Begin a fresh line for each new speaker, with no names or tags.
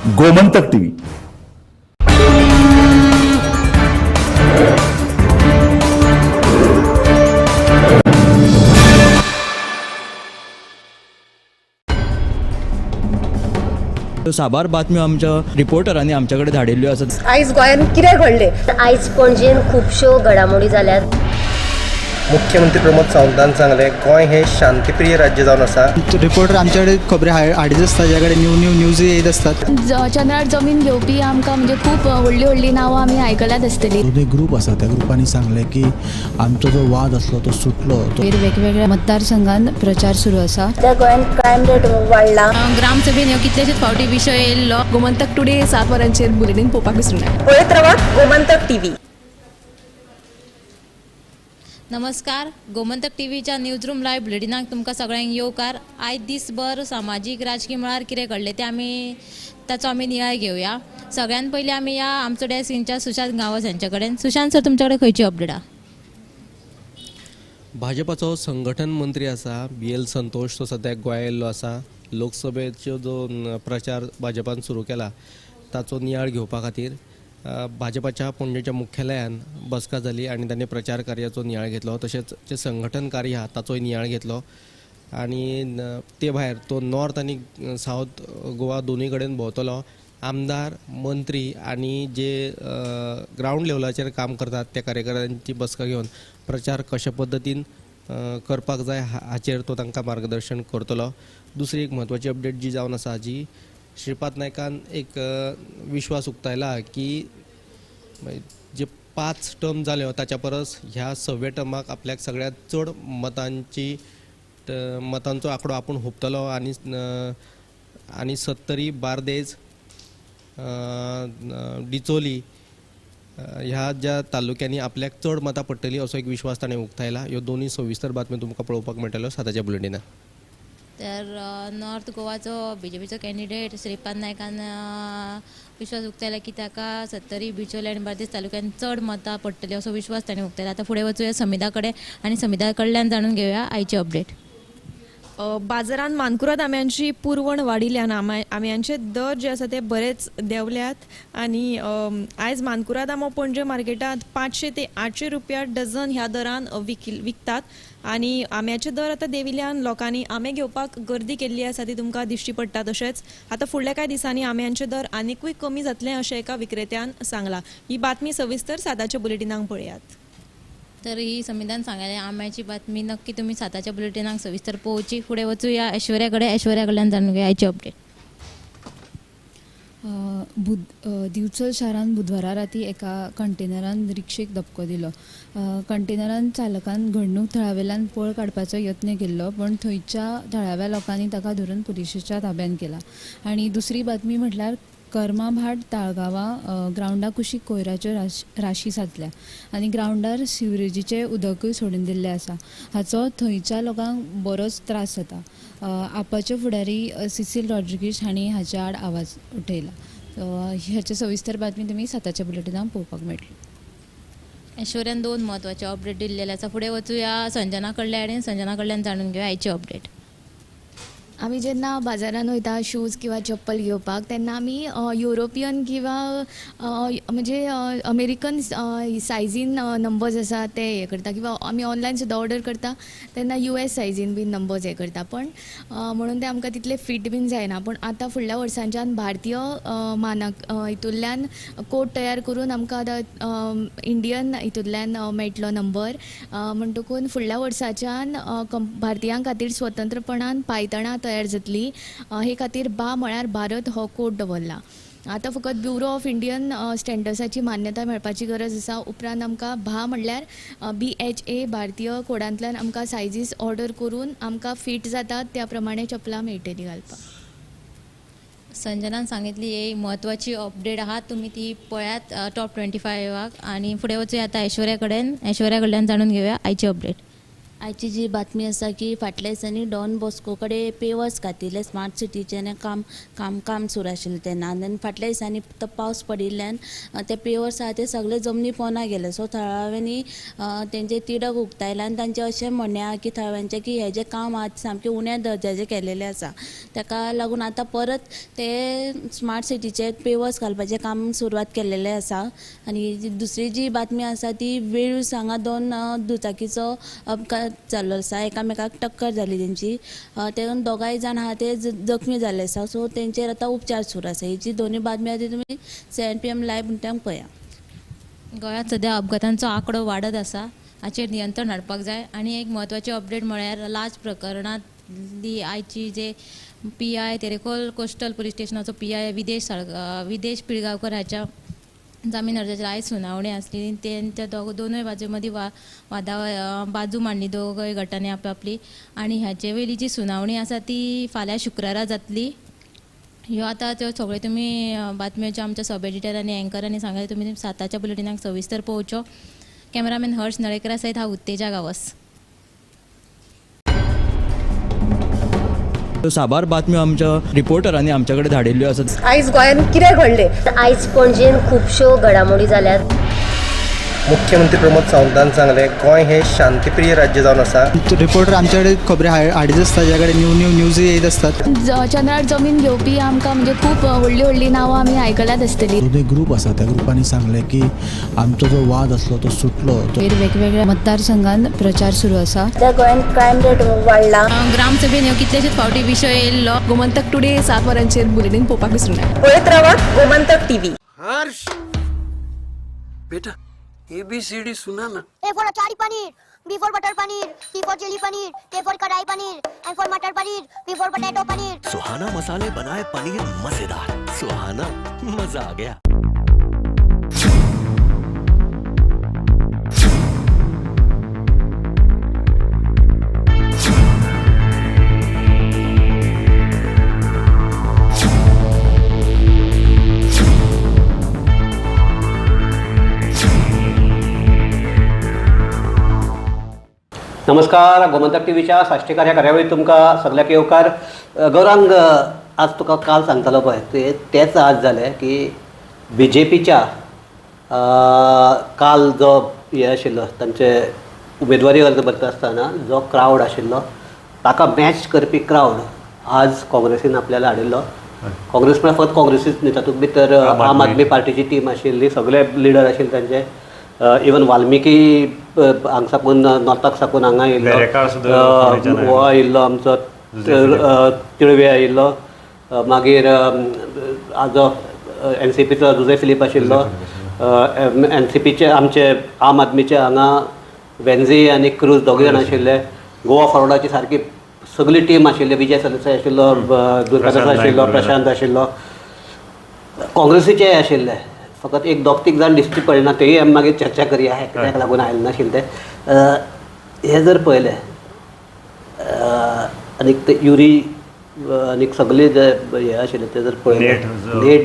Gomantak TV.
साबार बातम्यो आमच्या रिपोर्टरांनी आमच्या कडेन धाडिल्ल्यो आसात.
आयज गोंयांत कितें घडलें?
आयज पणजेन खुबश्यो घडामोडी जाल्यात.
मुख्यमंत्री प्रमोद सावंतान सांगलें, गोंय हें शांतीप्रिय राज्य जावन आसा.
रिपोर्टर आमच्याकडे खबरी हाडीत आसता, ज्या कडेन न्यू न्यू न्यूज येयत आसतात.
चंद्रार जमीन घेवपी आमकां म्हणजे खूब व्हडलीं व्हडलीं नांवां आमी आयकल्यात आसतलीं.
दोनूय ग्रूप आसा, त्या ग्रुपांनी सांगलें की आमचो जो वाद आसलो तो सुटलो तो.
वेगवेगळ्या मतदारसंघात प्रचार सुरू आसा.
सध्या गोंयांत क्रायम रेट वाडला.
ग्रामसभेन ह्यो कितलेशेच फावटी विशय येयल्लो.
गोमंतक टुडे 7 वरांचेर बुलेटीन पळोवपाक विसरूं नाका.
पळयत रावात गोमंतक टीव्ही.
नमस्कार, गोमंतक टीव्हीच्या न्यूज रूम लायव्ह बुलेटिनाक तुमकां सगळ्यांक येवकार. आयज दीसभर सामाजीक राजकीय मळार कितें घडलें तें आमी ताचो आमी नियाळ घेवया. सगळ्यान पयलीं आमी या आमचो डेस्क इन्चार्ज सुशांत गांवस हांचे कडेन. सुशांत सर, तुमचे कडेन खंयची अपडेट आहा?
भाजपाचो संघटन मंत्री आसा बी एल संतोष, तो सद्याक गोंया येयल्लो आसा. लोकसभेचो जो प्रचार भाजपान सुरू केला ताचो नियाळ घेवपा खातीर भाजपाच्या पणजेच्या मुख्यालयान बसका जाली आनी तांणी प्रचार कार्याचो नियाळ घेतलो. तशेंच जें संघटन कार्य आहा ताचोय नियाळ घेतलो आनी ते भायर तो नॉर्थ आनी सावथ गोवा दोनूय कडेन भोंवतलो. आमदार, मंत्री आनी जे ग्रावंड लेवलाचेर काम करतात त्या कार्यकर्त्यांची बसका घेवन प्रचार कशा पद्दतीन करपाक जाय हाचेर तो तांकां मार्गदर्शन करतलो. दुसरी एक म्हत्वाची अपडेट जी जावन आसा, जी श्रीपाद नायकान एक विश्वास उक्तायला की जे 5 टर्म जाल्यो ताच्या परस ह्या 6व्या टर्माक आपल्याक सगळ्यांत चड मतांचो आंकडो आपूण हुपतलो आनी आनी सत्तरी, बार्देज, डिचोली ह्या ज्या तालुक्यांनी आपल्याक चड मतां पडटली असो एक विश्वास ताणें उक्तायला. ह्यो दोनूय सविस्तर बातम्यो तुमकां पळोवपाक मेळटल्यो 7च्या बुलेटिनात.
तर नॉर्थ गोवाचो बीजेपीचो कॅन्डिडेट श्रीपाद नायकान विश्वास उक्तायला की ताका सत्तरी, बिचोली आनी बार्देस तालुक्यान चड मतां पडटली असो विश्वास ताणें उक्तायला. आतां फुडें वचूया समिधा कडेन आनी समिधा कडल्यान जाणून घेवया आयची अपडेट.
बाजारांत मानकुराद आंब्यांची पुरवण वाडिल्ल्यान आंब्यांचे दर जे आसा ते बरेच देंवल्यात आनी आयज मानकुराद आंबो पणजे मार्केटांत 500 ते 800 रुपया डझन ह्या दरान विकतात आनी आंब्याचे दर आतां देंविल्ल्यान लोकांनी आंबे घेवपाक गर्दी केल्ली आसा ती तुमकां दिश्टी पडटा. तशेंच आतां फुडल्या कांय दिसांनी आंब्यांचे दर आनिकूय कमी जातले अशें एका विक्रेत्यान सांगलां. ही बातमी सविस्तर 7च्या बुलेटिनाक पळयात.
तर ही समिधान सांगले आंब्याची बातमी नक्की तुम्ही 7च्या बुलेटिनाक सविस्तर पळोवची. फुडें वचूया ऐश्वर्या कडेन, ऐश्वर्या कडल्यान जाणून घेवया आयची अपडेट.
दिवचल शारांत बुधवारा राती एका कंटेनरान रिक्षेक धपको दिलो. कंटेनरान चालकान घडणूक थळावेल्यान पळ काडपाचो यत्न केल्लो, पूण थंयच्या थळाव्या लोकांनी ताका धरून पुलिशेच्या ताब्यान केला. आनी दुसरी बातमी म्हटल्यार कर्माभाट ताळगांवा ग्रावंडा कुशीक कोयराच्यो राशी साचल्या आनी ग्रावंडार सिवरेजीचें उदकूय सोडून दिल्लें आसा. हाचो थंयच्या लोकांक बरोच त्रास जाता. आपाचे फुडारी सिसील रॉड्रिगीश हांणी हाच्या आड आवाज उठयला. हाचे सविस्तर बातमी तुमी 7च्या बुलेटिनाक पळोवपाक मेळटली.
ऐश्वर्यान 2 म्हत्वाचे अपडेट दिल्लेले आसा. फुडें वचूया संजना कडल्यान आनी संजना कडल्यान जाणून घेवया आयची अपडेट.
आमी जेन्ना बाजारान वयता शूज किंवा चप्पल घेवपाक तेन्ना आमी युरोपियन किंवा म्हणजे अमेरिकन सायझीन नंबर्स आसा ते हें करता किंवा आमी ऑनलायन सुद्दां ऑर्डर करता तेन्ना US सायझीन बीन नंबर्स हें करता, पण म्हणून ते आमकां तितले फिट बीन जायना. पूण आतां फुडल्या वर्सांच्यान भारतीय मानक हितूंतल्यान कोड तयार करून आमकां आतां इंडियन हितूंतल्यान मेळटलो नंबर, म्हणटकून फुडल्या वर्साच्यान भारतीयां खातीर स्वतंत्रपणान पांयतणां तयार जातली. हे खातीर बा म्हळ्यार भारत हो कोड दवरला. आतां फकत ब्युरो ऑफ इंडियन स्टँडर्ड्साची मान्यताय मेळपाची गरज आसा. उपरांत आमकां भा म्हणल्यार BHA भारतीय कोडांतल्यान आमकां सायजीस ऑर्डर करून आमकां फिट जातात त्या प्रमाणे चपलां मेळटलीं घालपाक.
संजनान सांगितली ही म्हत्वाची अपडेट आहा, तुमी ती पळयात टॉप 25 आनी फुडें वचूया आतां ऐश्वर्या कडेन, ऐश्वर्या कडल्यान जाणून घेवया आयची अपडेट.
आयची जी बातमी आसा की फाटल्या दिसांनी डॉन बॉस्को कडेन पेवर्स घातिल्ले स्मार्ट सिटीचें काम काम काम सुरू आशिल्लें तेन्ना आनी फाटल्या दिसांनी तो पावस पडिल्ल्यान ते पेवर्स आहा ते सगळे जमनी पोंदा गेले. सो थळाव्यांनी तेंचे तिडक उक्तायला आनी तांचें अशें म्हणणें आहा की थळाव्यांचें की हें जें काम आहा सामकें उण्या दर्जाचें केलेलें आसा, ताका लागून आतां परत ते स्मार्ट सिटीचे पेवर्स घालपाचें काम सुरवात केल्लेलें आसा. आनी दुसरी जी बातमी आसा ती वेळूस हांगा 2 दुचाकीचो अपघात जाल्लो आसा, एकामेकाक टक्कर जाली तेंची, तेतून दोगांय जाण आहा ते जखमी जाल्ले आसा. सो तेंचेर आतां उपचार सुरू आसा. ही जी दोनूय बातमी आहा ती तुमी 7 PM live बुलेटिनाक पळया.
गोंयांत सद्या अपघातांचो आंकडो वाडत आसा, हाचेर नियंत्रण हाडपाक जाय. आनी एक म्हत्वाची अपडेट म्हळ्यार लाच प्रकरणांतली आयची जे PI Terekhol coastal police स्टेशनाचो PI विदेश पिळगांवकर हाच्या जामीन अर्जाचेर आयज सुनावणी आसली. तेंच्या दोनूय बाजू मदीं वादा बाजू मांडली दोगूय गटांनी आपआपली आनी हाचे वयली जी सुनावणी आसा ती फाल्यां शुक्रारा जातली. ह्यो आतां त्यो सगळ्यो तुमी बातम्यो ज्यो आमच्या सब एडिटर आनी एंकरांनी सांगले तुमी 7च्या बुलेटिनाक सविस्तर पळोवच्यो. कॅमेरामॅन हर्ष नळेकरा सयत हांव उत्तेजा गांवस.
साबार बातम्यो आमच्या रिपोर्टरांनी आमच्या कडेन धाडिल्ल्यो आसात.
आयज गोंयांत कितें घडलें?
आयज पणजेन खुबश्यो घडामोडी जाल्यात.
मुख्यमंत्री प्रमोद सावंतान सांगलें गोंय हें शांतिप्रिय राज्य जावन आसा.
रिपोर्टर आमचे कडेन खबरी हाडीत आसता, ज्या कडेन न्यू न्यू न्यूज येत आसतात.
चंद्रार जमीन घेवपी आमकां म्हणजे खूब व्हडली व्हडली नांवां आमी आयकल्यात आसतली.
जो ग्रूप आसा त्या ग्रुपांनी सांगलें की आमचो जो वाद आसलो तो सुटलो.
वेगवेगळ्या मतदारसंघात प्रचार सुरू आसा.
गोंयांत क्रायम रेट वाडला.
ग्रामसभेन ह्यो कितलेशेच फावटी विशय येयल्लो.
गोमंतक टुडे 7 वरांचेर बुलेटीन पळोवपाक विसरूं नाका.
पळयत रावा गोमंतक टीव्ही.
हर्ष बेटा ABCD सुना ना.
A for achari paneer, B for butter paneer, C for chilli paneer, K for kadai paneer, M for matar paneer, P for potato paneer.
Suhana मसाले बनाए पनीर मजेदार. सुहाना मजा आ गया.
नमस्कार, गोमंतक टीव्हीच्या साश्टीकार ह्या कार्यावळीत तुमकां सगळ्याक येवकार. गौरांग, आज तुका काल सांगतालो पळय ते तेच आज जालें की बी जे पीच्या काल जो हे आशिल्लो तांचे उमेदवारी अर्ज भरता आसतना जो क्रावड आशिल्लो ताका मॅच करपी क्रावड आज काँग्रेसीन आपल्याला हाडिल्लो. काँग्रेस म्हळ्यार फक्त काँग्रेसीच न्ही, तातूंत भितर आम आदमी पार्टीची टीम आशिल्ली, सगळे लिडर आशिल्ले तांचे. इवन वाल्मिकी हांगा साकून नॉर्थाक साकून हांगा येयल्लो, हो आयिल्लो आमचो तिळवे आयिल्लो, मागीर आजो एनसीपीचो जुजे फिलीप आशिल्लो, एनसीपीचे आमचे आम आदमीचे हांगा वेन्झी आनी क्रूज दोगूय जाण आशिल्ले. गोवा फॉरवर्डाची सारकी सगळी टीम आशिल्ली, विजय सरदेसाय आशिल्लो, दुर्गादास आशिल्लो, प्रशांत आशिल्लो, काँग्रेसीचेय आशिल्ले. फकत एक दोग तीग जाण दिश्टी पडले ना, तेय आमी मागीर चर्चा करया कित्याक लागून आयले नाशिल्ले ते. हें जर पळयलें आनीक ते युरी आनीक सगळे जे हे आशिल्ले ते जर पळयले, नेट